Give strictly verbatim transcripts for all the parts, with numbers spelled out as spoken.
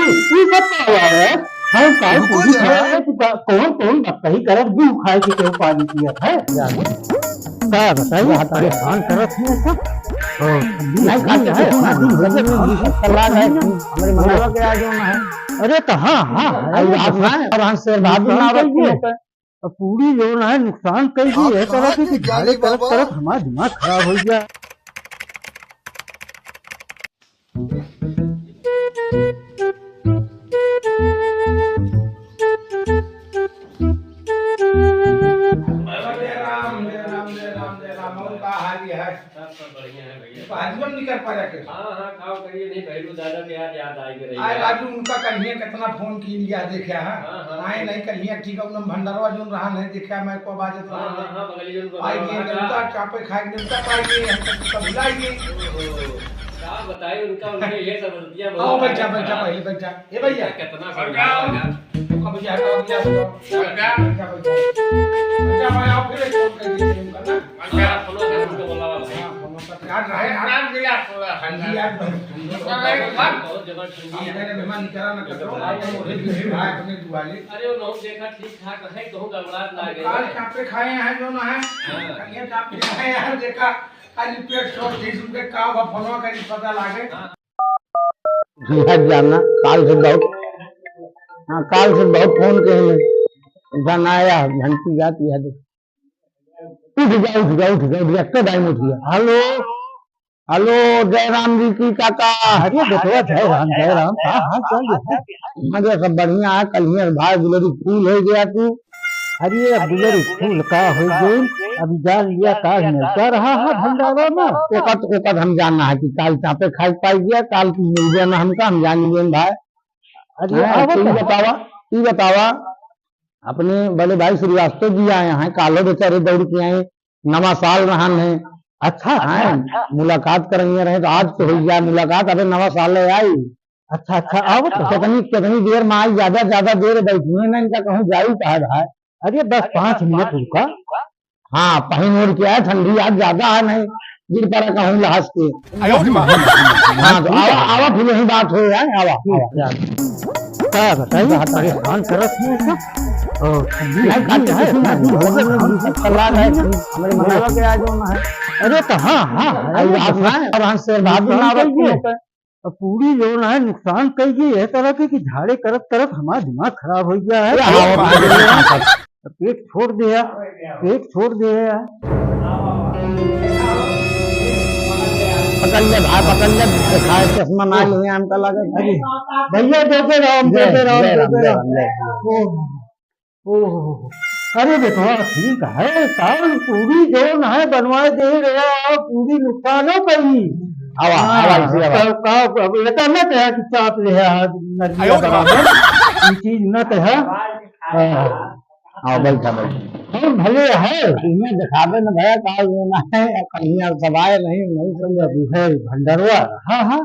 ई सब का हुआ है? हम काहे रुको पूछी जरा। खड़े हैं कि का-, कौन, कौन बतकही करत, दूध खाए के केहू पानी पियत है? का बताई, परेशान करत हैं सब। हाँ, नहीं, काट के है, कितना दिन हो गया, हम सब सलाह है, हमारे मनवा के आ जाओ ना है। अरे तो हाँ, हाँ, अरे अरे आप ना, और हम शेर बहादुर ना रखते हैं। अब पूरी जौन है नुकसान कर दी, यह तरह के कि झाड़े करत करत हमारा दिमाग खराब हो गया। जय राम, जय राम, जय राम, जय राम। और का हाल है? सब, सब बढ़िया है भैया। बाजू में निकर पड़ा के। हाँ, हाँ, खाओ करिए, नहीं भैलू दादा के याद, याद आएगी रही आज है। राजू उनका कन्हैया कितना फोन की लिया देखा है। हाँ, हाँ। आए नहीं कन्हैया ठीक है, उन्हें भंडारवा जोन रहा नहीं देखा मैं को बाजत रहा हाँ, नहीं। हाँ, हाँ, बगली जोन को आई बड़ा ये बड़ा नेवता का। चापे खाए नेवता पाई ये हम तो भुलाई गए। ओहो, का बताई उनका, उनके ये सब गलतियाँ बहुत आओ बैठा, हैं। बैठा, पहले बैठा। ए भैया। कितना समझाया। अब जा, अब जा, अब जा। अब जा। अब जा, मैं आओ फिर एक फोन कर दीजिए उनका ना। अच्छा, सुनो, सुनो, बोला वाला। हाँ, फोन कर, आज रहे, आज रात भी यार थोड़ा ठंडी यार। बहुत जबरदस्त ठंडी है। मेरे मेहमान निकला ना करो, आप तो वही भी भाई अपने दुआले। अरे, वो नहु देखा ठीक ठाक रहे, कहूँ गड़बड़ात ना गए। काल चापे खाए हैं जो ना है, हाँ। कल ये चापे खाए हैं, देखा, आज पेट छोड़ दी, सुन के का हुआ, फोनवा करी पता लागे। हाँ। जी हाँ, जाना, काल से बहुत, हाँ, काल से बहुत फोन के हैं, जाना आया, घंटी जाती है, देख। उठ गया, उठ गया, उठ गया, उठ गया, कब आए उठ गया। हेलो, हेलो, जय राम जी की काका। अरे बेटवा, जय राम, जय राम, का हाल चाल है? अरे सब बढ़िया है, कल ही भाई गुलरी फूल हो गया तू। अरे अब गुलरी फूल का हो गई, अभी जान लिया का मिलता रहा है भंडारा में। ओकत, ओकत हम जानना है कि काल चापे खाए पाई गया, काल की मिल गया ना हमका, हम जान लिए भाई। अरे हाँ, आवत तू है। बतावा, तू बतावा, अपने बड़े भाई श्रीवास्तव जी आए हैं, कालो बेचारे दौड़ के आए, नवा साल रहन है। अच्छा, अच्छा, हाँ, अच्छा। मुलाकात करेंगे रहे तो आज तो हो जाए मुलाकात, अबे नवा साल ले आई। अच्छा, अच्छा, आओ तो। कितनी, कितनी देर में आई, ज्यादा, ज्यादा देर बैठी है ना, इनका कहूँ जाई कहा भाई। अरे, दस पाँच मिनट रुका। हाँ, पहन ओढ़ के आए, ठंडी आज ज्यादा है नहीं, गिर पड़ा कहूँ लहस के। आयो रे माँ। हाँ, तो आवा, आवा, फिर यही बात हो जाए, आवा, आवा। का बताई, परेशान करत है सब। ओ, ठंडी नहीं, लगी है, इतना दिन हो गया, हम सब सलाह है, हमारे मनवा के आ जाओ ना है। अरे, तो हाँ, हाँ, हाँ, अरे, आप ना, और हम शेर बहादुर ना रखते हैं। अब पूरी जौन है नुकसान कई गई यह तरह के कि झाड़े करत करत हमारा दिमाग खराब हो गया है। अरे, हाँ, हाँ, हाँ। पेट छोड़ दे यार, पेट छोड़ दे यार। पकड़ ले भाई, पकड़ ले, खाए चश्मा ना लिए, हमका लगे। अरे, भैया देते रहो, हम जय, देते रहो, जय राम, देते जय रहो। राम, जय राम। ओह। ओहो, अरे बेटवा, ठीक है, काल पूरी जौन है बनवाए दे रहे, और पूरी नुकसान हो गई। आवा, हाँ, आवा, इसी आवा। तो का, अब ये तो न कहा कि चाप ले है, आज नरिया आयो रे बराबर, बाप। ये चीज न कहा। हाँ। हाँ, बैठा, बैठा। और भले है, इन्हें दिखावे न भया, काल जौन है, कहीं अब सवाए नहीं, नहीं समझ। अभी है भंडरवा। हाँ, हाँ।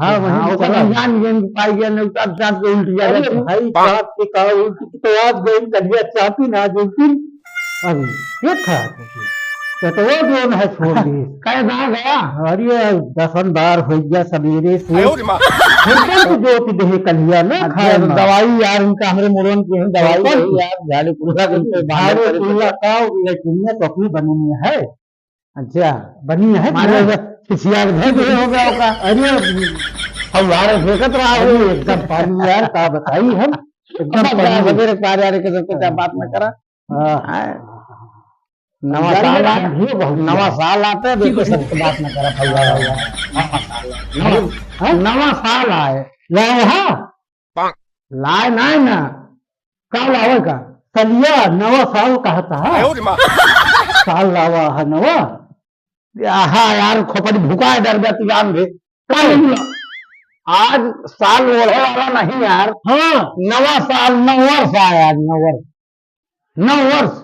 हाँ, वही हाँ, ओकर चला। जान गेंद पाई गया, नहीं तो अब चाप के उल्टी आ अरे जाती। भाई, चाप के का उल्टी तो आज गई, कलिया चापी ना आज उल्टी। अभी पेट खराब हो गया। पेटवा जौन है छोड़ दिए। कै बार गया? अरे, दसन बार हो गया सवेरे से। आयो रे माँ। एकदम से जोत दे कलिया ना अब खाए तो माँ। दवाई यार, इनका हमरे मुड़न की है, दवाई एकदम। नहीं यार, झाड़ू कुल्ला करके बाहर झाड़ू करके कुल्ला का, लेकिन में तो अपनी बनी में है। अच्छा, बनी है माने क्या? खिसिया के धर दिए होगा ओका। अरे, फव्वारे फेंकत रहा हो। अरे, एकदम पानी यार, का बताई हम। एकदम अब पानी। वगैरह पार यार के सबके क्या बात न करा। हाँ। हाँ। नवा जान साल आ-, ये बहुत नवा साल आते हैं, देखो सबके बात न करा, फव्वारा हुआ। नवा साल। हाँ? नवा साल आए। लाए हाँ? लाए ना, ना। का लावे का? कलिया, नवा साल कहता है। आयो रे माँ। साल लावा है नवा। आहा यार, खोपड़ी भुकाए डर गया, तू जान दे। का बोला? आज साल ओढ़े वाला नहीं यार। हाँ। नवा साल, नव वर्ष आया आज, नव वर्ष। नव वर्ष।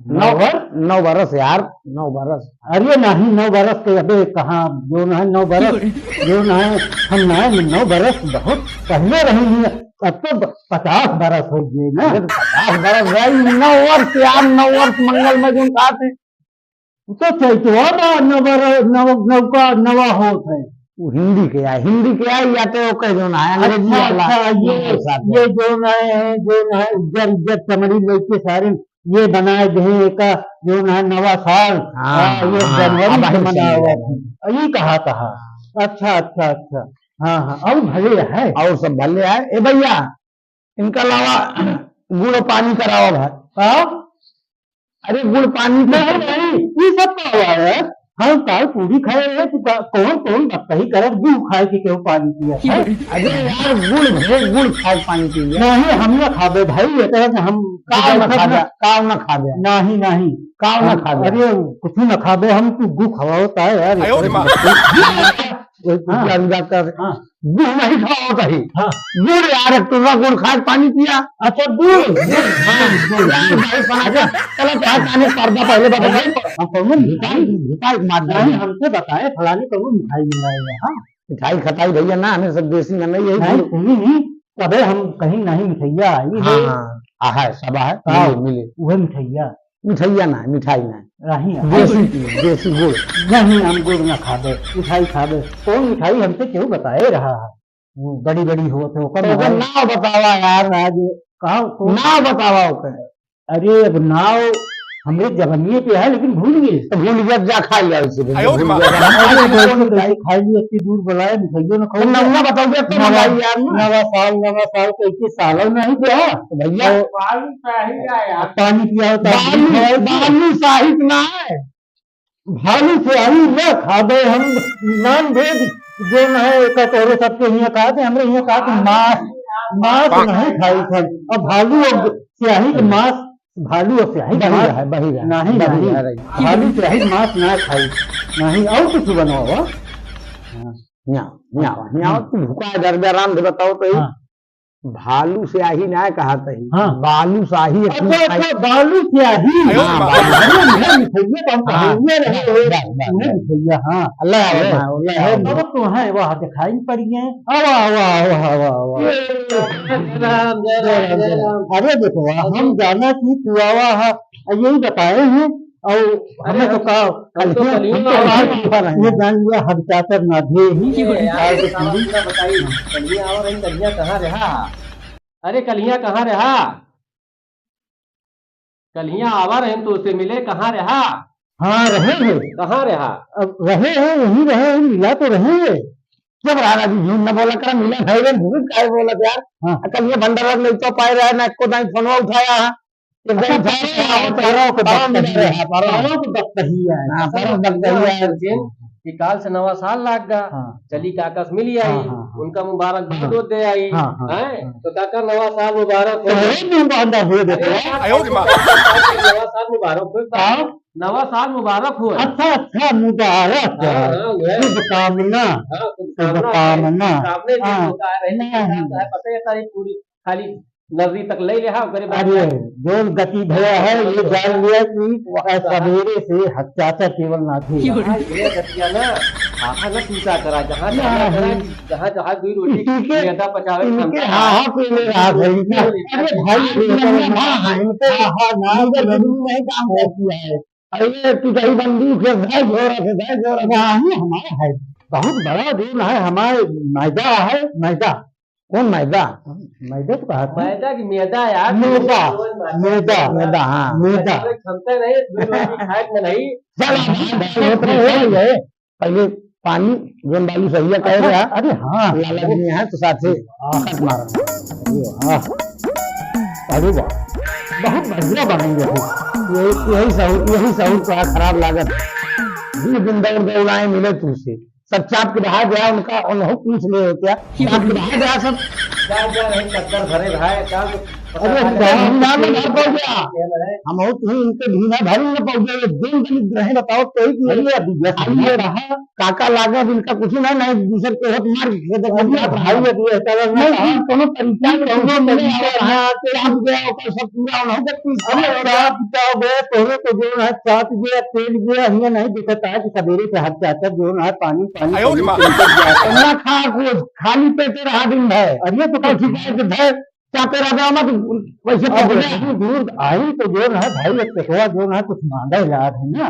नव नव वर्ष? नव बरस यार, नव बरस। अरे नहीं, नौ बरस के अबे कहाँ, जौन है नौ बरस, जौन है हम ना, नौ बरस बहुत पहले रही है, अब तो ब-, पचास बरस हो गए ना। अरे तो पचास बरस भाई, नौ वर्ष यार, नौ वर्ष मंगल में जौन कहा थे। वो तो चैतवा ना, नव बर-, नव-, नौका नवा होत है। वो हिंदी के आए, हिंदी के आए या तो ओके जौन है, अंग्रेजी अच्छा, वाला अच्छा, ये, हमारे साथ ये जौन है, जौन है, उज्जर, उज्जर चमड़ी लेके सारे ये बनाए दे, एका जौन है नवा साल, हाँ, हाँ, ये हाँ, जनवरी अब से हम मनावत समझ गए। हैं। ये कहा था। अच्छा, अच्छा, अच्छा। हाँ, हाँ, और भले है। और सब भले है। ए भैया, इनका अलावा गुड़ पानी कराओ भाई। का? अरे गुड़ पानी तो नहीं, नहीं, ये सब का हुआ है? हम काल पूरी खाए रहे तो का-, कौन, कौन बतकही करत गुड़ खाए के केहू पानी पिया है? अरे यार, गुड़ भे, गुड़ खाए पानी पी लिया। नहीं, हम ना खाबे भाई, ये तरह से हम काव ना खाबे, काव ना खाबे। नहीं, नहीं। काव ना हम, खाबे। अरे, कुछ ना खाबे हम, तू गु खवाओ ता है यार, ये आयो रे तरह माँ। से बतकही। कोई कुछ हाँ। अंडा कर, हाँ। गुड़ नहीं खाओ कहीं। हाँ। गुड़ यार, एक टुकड़ा गुड़ खा के पानी पिया। अच्छा, गुड़। हाँ, गुड़, गुड़। यार, भाई, सुना क्या? चलो, क्या खाने पर्दा पहले बता दे। हम कौनो मिठाई, मिठाई मार नहीं, डाली। हमसे बताए, फलानी कौनो मिठाई मिलाई है, हाँ। मिठाई खटाई भैया ना, हमें सब देसी में नहीं, यही नहीं, गुड़। सुनी नहीं, तबे हम कहीं नहीं मिठाइया आई है। हाँ, हाँ, है, सब है, हाँ, मिले, मिले। वह मिठाइया। मिठाइया ना है, मिठाई ना है। राही है। देसी चीज, देसी गुड़। नहीं, हम गुड़ ना खाबे, मिठाई खाबे। कौन मिठाई हमसे केहू बताए रहा है? वो बड़ी बड़ी होत है, ओकर तो ओकर नाम। नाम बतावा यार, राजू। कहाँ, कौन? नाम बतावा ओकर। अरे, अब नाम हमरे जबनिये पे है, लेकिन भूल गए। तो भूल गया, जा खा लिया उसे, भूल आयो रे माँ। गया। अरे, तो कौन मिठाई? खाई ली, इतनी दूर बुलाए, मिठाइयों ने तो खाओ। नमूना बताओ, जब तो नवा, मंगाई यार ना। नवा साल, नवा साल, कैसे सालों में ही गया? तो भैया, तो बालू शाही का यार। पानी पिया होता है, बालू, दूध खाओ। बालू शाही ना है। भालू स्याही न खाबे हम, non veg जौन है, एका तोहरे सबके हियाँ कहा थे, हमरे हियाँ कहा थे, मांस, मांस नहीं खाई थे। अब भालू और स्याही के मांस, भालू और स्याही के बही मांस रहा है, बही रहा है, नहीं, बही नहीं। रहा है। भालू स्याही के मांस ना खाई, नहीं, और कुछ बनवाओ। हाँ। न्या, न्या, न्या, हाँ। तू भुका है, डर आराम से बताओ तो ही। हाँ। भालू स्याही ना कहा तही। हाँ। बालू शाही अपनी अच्छा, खाई। अच्छा, बालू स्याही। हाँ, बालू। अरे, उन्हें मिठाइया तो हम हाँ, कहेंगे रहे बस, हो। बस, बस, उन्हें बस। मिठाइया, हाँ। अल्लाह, अल्लाह, अल्लाह, अल्लाह। अब तो है, वह दिखाई पड़ गए। अब, अब, अब, अब, अब, अब। राम, जय राम, जय राम। अरे देखो, हम जाना कि तू आवा है, यही बताए हैं, और अरे हमें तो हम, का, हम तो कलिया, कलिया हम तो आवाज आवाज ऊपर है। ये जान लिया, हम चाकर ना दे ही। ये यार, ये सामान पूरा बताई, कलिया आवा रही, कलिया कहाँ रहा? अरे कलिया कहाँ रहा? कलिया आवा रहे तो उसे मिले, कहाँ रहा? हाँ, रहे हैं। कहाँ रहा? अब रहे हैं, यहीं रहे हैं, मिला तो रहे हैं। जब राजा जी झूठ न बोला करा, मिला भाई बहन झूठ काहे बोला यार? हाँ। कलिया भंडारा में तो पाए रहे ना, को दाई फोनवा उठाया है। एकदम अच्छा, उठाया है, परवा, परवा को परवा बकरी मिला रहे है, हैं, परवा। परवा को बकरी है। हाँ, परवा बकरी है। कि काल से नवा साल लाग गा। हाँ। चली काका से मिली आई, हाँ, हाँ, हाँ। उनका मुबारकबाद हाँ। दो दे आई। हाँ, हाँ, हैं? हाँ। तो काका नवा साल मुबारक हो। तो वही मुंह बांधा हुए देते हैं। अरे, आयो रे माँ। नवा साल मुबारक हो। हाँ। नवा साल मुबारक हो। अच्छा, अच्छा, मुबारक। हाँ, हाँ, वह। शुभकामना। हाँ, शुभकामना। शुभकामना। सामने भी हाँ। होता है, वैसे नहीं। होता है, पता है, तारीख पूरी खाली नजरी तक ले लिहा, ओकरे बाद अरे, जोन गति भया है, ये जान लिया कि सवेरे से हत्याचा केवल ना थे। हाँ, ये गतिया ना, आहा ना टूटा करा, जहाँ जाना करा, जहाँ, जहाँ दुई रोटी इनके, मैदा पचावे इनके खाना। हाहा पीने रहा था, इनका। अरे भाई, इनके हाहा ना, इनका जरूर नहीं काम करती है। अरे, तू कहीं बंदूक है, भाई, जोर से, भाई, जोर से। नहीं, हमारा है, बहुत बड़ा दिन है, हमारे मैदा है, मैदा। कौन मैदा? मैदा तो कहा था। मैदा की मैदा यार, मैदा, मैदा। मैदा, हाँ। मैदा। क्षमता नहीं, दो रोटी खाए के नहीं। चल, अब हम होते हैं, पहले पानी, जोन बालू सहिया कह रहा। अरे हाँ। लाला जी यहाँ तो साथे हाँ। कट मारा। अरे वाह। अरे वाह। बहुत बढ़िया बनेंगे। यही, यही सहूर, यही सहूर का खराब लागत। दो दिन दौड़ दौड़ाए मिले तुमसे। सब चाप के बाहर गया, उनका, उन्हों पूछ ले हो क्या? चाप के बाहर गया सब। जा, जा रहे चक्कर भरे भाई, चाप अरे, हम भीना में ना पड़ गया। हम हो तुम इनके भीना भर में पड़ गया। ये दिन दिन रहे बताओ, कोई नहीं। अरे, अभी ये खाली ये रहा, काका लागे, अब इनका कुछ ना, नहीं, दूसरे के हाथ मार के दे। अरे, भाई, अभी ये तरह नहीं, नहीं, कोनो तरीका नहीं, कोनो तरीका नहीं, चाप गया, ओकर सब पूरा उन्हों के पूछ अरे, चाप, चाप गया, तोरे को जो है, चाप गया, तेल गया, हमें नहीं दिखता है कि सवेरे से हत्याचा जो है, पानी, पानी, आयो रे माँ। पानी, पानी, पानी, ना खा कुछ, खाली पेटे रहा दिन भर। अरे तो कल सुबह के धर, चापे रहा, मत वैसे अब पकड़े। नहीं, दूर आई तो जो है, भाई, एक पेटवा जो है, कुछ मांगा याद है ना।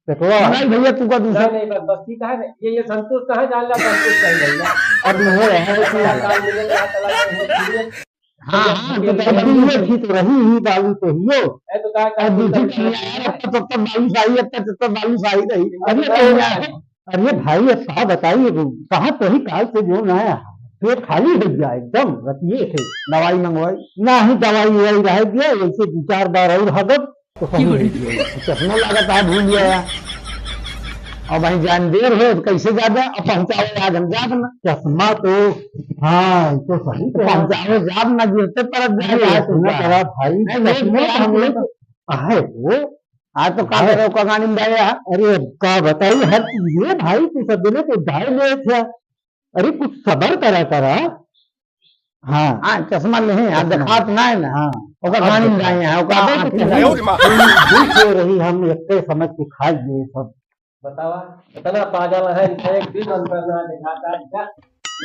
पेटवा है। नहीं भैया, तू का दूसरा नहीं, नहीं, बस, बस ठीक है ना। ये, ये संतुष्ट है, जान ला, संतुष्ट है भैया। अब नहीं है, है कि तलाक मिले, यहाँ तलाक मिले। हाँ, हाँ, तो तब ये ठीक रही, ही बालू तो हियो। ए, तो का, का और दूसरी दूसरा चीज है? अब तो तब तक बालू साही, अब तक तब तक बालू साही रही। अरे, तो क्या है? अरे भाई, अब का बताई, एगो कहा तो ही काल से जो ना है, पेट खाली हो गया एकदम, रतिये से दवाई मंगवाई, ना ही दवाई ववाई रह गया, वैसे दो चार बार और हगब तो सही हो गया। चश्मा लागत है, भूल गया। अब भाई जान देर हो तो कैसे जाबे, अब पहुंचावे आज हम जाब ना। चश्मा तो, हाँ, ये तो सही कहा। पहुंचावे जाब ना, गिरते पड़त जाए, अरे, आज सुना सुना। करा भाई, नहीं, चश्मा नहीं, तो हम लोग नहीं। तो, आहे वो, आज तो का अरे। करे, ओका गाड़ी में डाले हा। अरे, अब का बताई, हर चीज है भाई, तू सब दिने तो डाल ले थे। अरे, कुछ सबर करा, करा। हाँ। हाँ, चश्मा नहीं है, हाँ, चश्मा। दिखात ना है ना। हाँ। ओका अब गाड़ी में देखा। डाले हैं, ओका अबे आँख तो में चला डाले। गया। दुख हो रही, हम एक समझ के खा गए सब। बतावा, इतना पागल है, इनका एक दिन अंतर ना दिखाता है, क्या?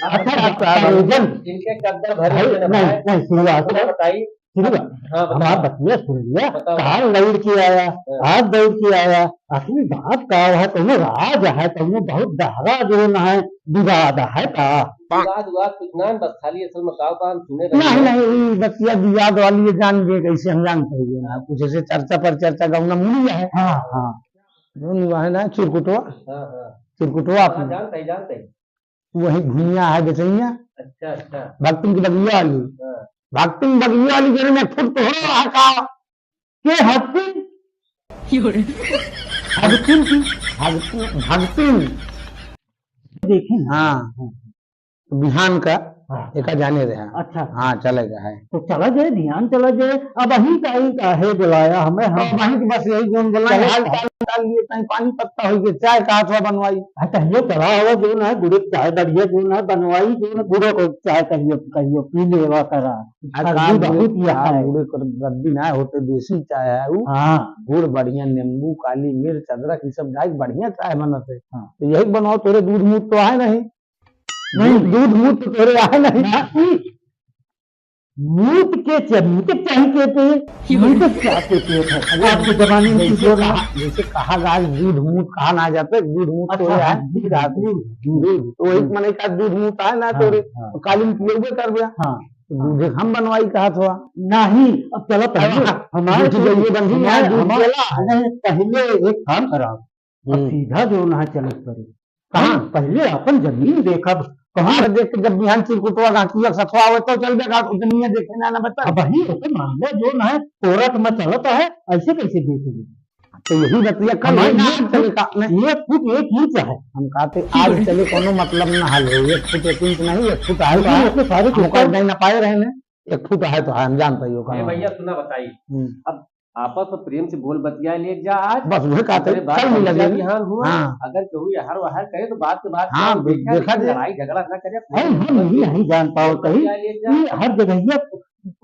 अच्छा, अच्छा, अच्छा, इनके कद्दर भरे भाई, हुए ना नहीं, भाई। नहीं, सुनिए, आप बताइए। सुनिए, हाँ, बताओ। हमार बतिया सुन लिया, बताओ। कहाँ दौड़ के आया, हाँ। आज दौड़ के आया, असली बात का है, कौनो राज है, कौनो बहुत गहरा जो ना है, विवाद है का? विवाद, विवाद कुछ ना है, बस खाली असल में काव का हम सुने रहे नहीं, हैं। नहीं, ये बतिया विवाद वाली ये जान गए, कैसे हम जानते हैं ना, कुछ ऐसे चर्चा पर चर्चा, गौना मुड़ी है। हाँ, हाँ। जौन हुआ है ना, चिरकुटवा। हाँ, हाँ। चिरकुटवा हाँ, अपने। जानते हैं, जानते हैं। वही भुइयाँ है बेचैया। अच्छा, अच्छा। भक्तिन की बगिया वाली। हाँ। भक्तिन बगिया वाली जरे में एक फुट तोहरो रहा का? के हस्ती? क्यों रे? भक्तिन की, भक्तिन, भक्तिन। देखे ना। हाँ। बिहान का हाँ। एका जाने रहे। अच्छा। हाँ, चले गए है। तो चला जाए, ध्यान चला जाए। अब अही का ही काहे बुलाया हमें, हम तो वहीं के बस यही गुन बोला, चलो। हाल चाल डाल लिए, कहीं पानी पत्ता हो गया, चाय का अथवा बनवाई। हाँ, कहियो चला हो, जो ना गुड़े चाय बढ़िया, जो ना बनवाई, जो ना गुड़े को चाय कहियो, कहियो पी लेवा करा। आ, सर्दी का बहुत गुड़े, यह का है। गुड़े को रद्दी ना होते, देसी चाय है वो। हाँ। गुड़ बढ़िया, नींबू, काली मिर्च, अदरक, ये सब डाल के बढ़िया चाय बनत है। हाँ। तो यही बनाओ, तोरे दूध मूत तो है नहीं। नहीं। दूध, दूध मूत तो तोरे आए नहीं। ना, ई मूत के चे-, मूत के चाही के पे, मूत के चाह के पेट है। अरे, आपके जमाने में जैसे कुछ और कहा, जैसे कहा गया, दूध मूत कहा ना जाते, दूध मूत अच्छा, तोरे हाँ, आए, दूध, दूध आते। दूध, दूध। दूध, तो एक हम्म। मने का दूध मूत आए ना हाँ, तोरे, हाँ। तो काली में पियबे कर गया। हाँ। तो दूधे हम बनवाई कहा थोड़ा। नहीं, अब चलो पहले अब हमारे दूध तो चाहिए बंधु, हमारे यहाँ दूध हमारे चला। नहीं, पहले एक काम कराओ। अब हम्म। सीधा जो ना चलत पड़े। कहाँ? पहले अपन जमीन देखब, कहाँ? अरे देख, जब बिहान चिरकुटवा गाँकिया सथवा आवे, तो चल देगा, जमीन देखे ना, ना बता। अब वही होते मामला जो ना है, कोर्ट में चलत है, ऐसे कैसे देख ली? तो यही बतिया कल हमारे ना यहाँ चले का, नहीं। एक फुट एक इंच है। हम कहते, आज चले, कोनो मतलब ना हल हो, एक फुट एक इंच नहीं, एक फुट आए लेकिन का, ओके सारे हम पेपर कर नहीं ना पाए रहे ने। एक फुट है तो है, हम जानते ही हो अरे कहाँ। भैया, सुना बताई। हम्म। अब आपस में प्रेम से बोल बतिया ले जा आज। बस वही कहते अरे हैं, बात कल मिला समझा जाएगा। बिहान हुआ, हाँ। अगर केहू यहर वहर करे तो बात के बात हाँ, करो, बे-, देखा देखा लेकिन जाए। लड़ाई झगड़ा ना करे। हम, हम नहीं, नहीं जान पाओ कहीं। बतिया ले जा। ये हर जगह ये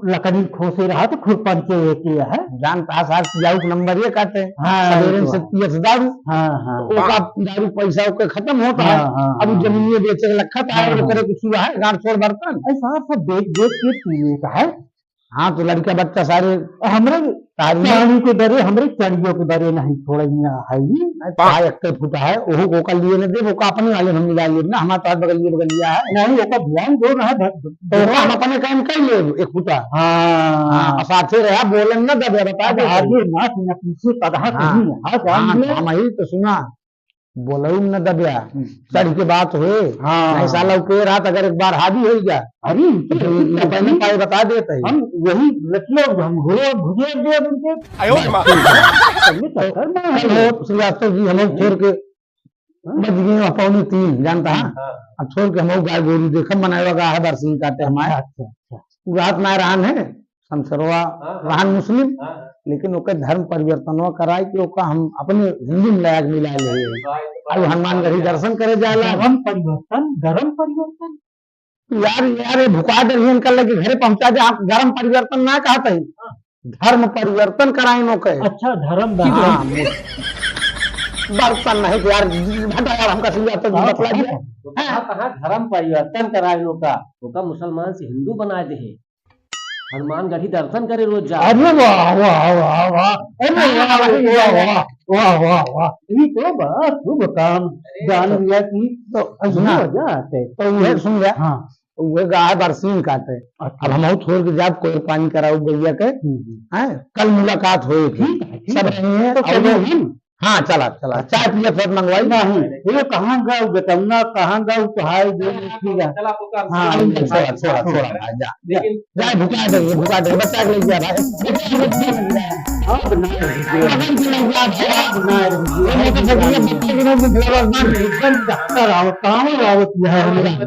लकड़ी खोसे रहा तो खुरपन के एक ही है। जान पास आज पियाऊ के नंबर ये कहते हैं। हाँ, सवेरे तो से है। पियस दारू। हाँ, हाँ। तो ओका दारू पैसा ओके खत्म होता है। हाँ, हाँ, अब हाँ। जमीन ये बेचे के लखत है, हाँ, हाँ। ओकरे कुछ हुआ है, गांठ छोड़ बर्तन। ऐसा सब बेच, बेच के पिए का है। हाँ, तो लड़का बच्चा सारे हमरे तारी में। चांदी के दरे, हमरे चड़ियों के दरे नहीं छोड़इया है। नहीं, पाँच एक फुट है, ओहो को कर लिए न दे, वो का अपने वाले हम मिला लिए ना, हमारे पास बगलिए बगलिया है। नहीं, ओका ध्यान दो ना, ध-, तो ध-, हम अपने काम कर ले, एक फुटा। हाँ। हाँ, और साथे रहा, बोलन ना दबे, बता दे। आगे ना, ना पीछे, कदहा हाँ। कहीं, हाँ, जान हाँ, ले। हम ही तो सुना। बोलऊ न दबिया, हम्म। चढ़ के बात होए। हाँ। नहीं साला ऊपर रात अगर एक बार हावी होई जा, अरे, इनकी तो ऐसी अपने तकलीफ। पाए बता देते हैं। हम वही लतिया, हम घुरे, घुरे दे उनके। आयो रे माँ। पहले चक्कर में कल है। हो श्रीवास्तव जी, हम लोग छोड़ के हाँ। बज गए हैं पौने तीन, जानता है? हाँ। अब छोड़ के हम लोग गाय गोरू देखम बनाए गा है बरसिंग काटे हमारे। अच्छा, अच्छा, अच्छा। उ रात ना रहन है, शमशेरवा हाँ, हाँ। रहन मुस्लिम, हाँ, हाँ। लेकिन ओके धर्म परिवर्तनवा कराए कि ओका हम अपने हिंदू में लायक मिला ले। वाह, वाह, अब हनुमानगढ़ी वाह। दर्शन करे जाला। धर्म परिवर्तन, धर्म परिवर्तन? यार, यार, ये भुका दे, इनका लगे घरे पहुंचा दे, आप धर्म परिवर्तन ना कहते हैं। हाँ। धर्म परिवर्तन कराए नो कहे। अच्छा, धर्म हाँ, बदल। बर्तन नहीं तो यार, हटा यार, हमका समझा तो हाँ, बतला हाँ, दिया। हाँ। तो कहाँ, कहाँ धर्म परिवर्तन कराए नो का? ओका मुसलमान से हिंदू बना दे है। हनुमानगढ़ी दर्शन करे रोज जा। अरे वाह, वाह, वाह, वाह। अरे वाह, वाह, वाह, वाह, वाह, वाह। ये तो बड़ा शुभ काम अरे जान तो लिया कि तो अइसन ना। वजह से। तो ये सुन ले। हाँ। उहे गाय बरसीन काटे। अच्छा। अब हमहू छोड़ के जाब, कोई पानी कराऊ गइया के। हम्म, हम्म। हैं? कल मुलाकात होई थी। ठीक है, ठीक सब है। रही है। तो और चलो वो हम। हाँ, चला, चला। चाय पिए फिर मंगवाई। नहीं, वो कहाँ गऊ बेटौना, कहाँ गऊ तो हाय जो ठीक है। चला, पुकार। हाँ, चला, चला, चला, चला, जा। लेकिन जा, भुका दे, भुका दे, बच्चा के ले जा भाई। अब ना, अब ना, एकदम डॉक्टर आओ, काम आवत है।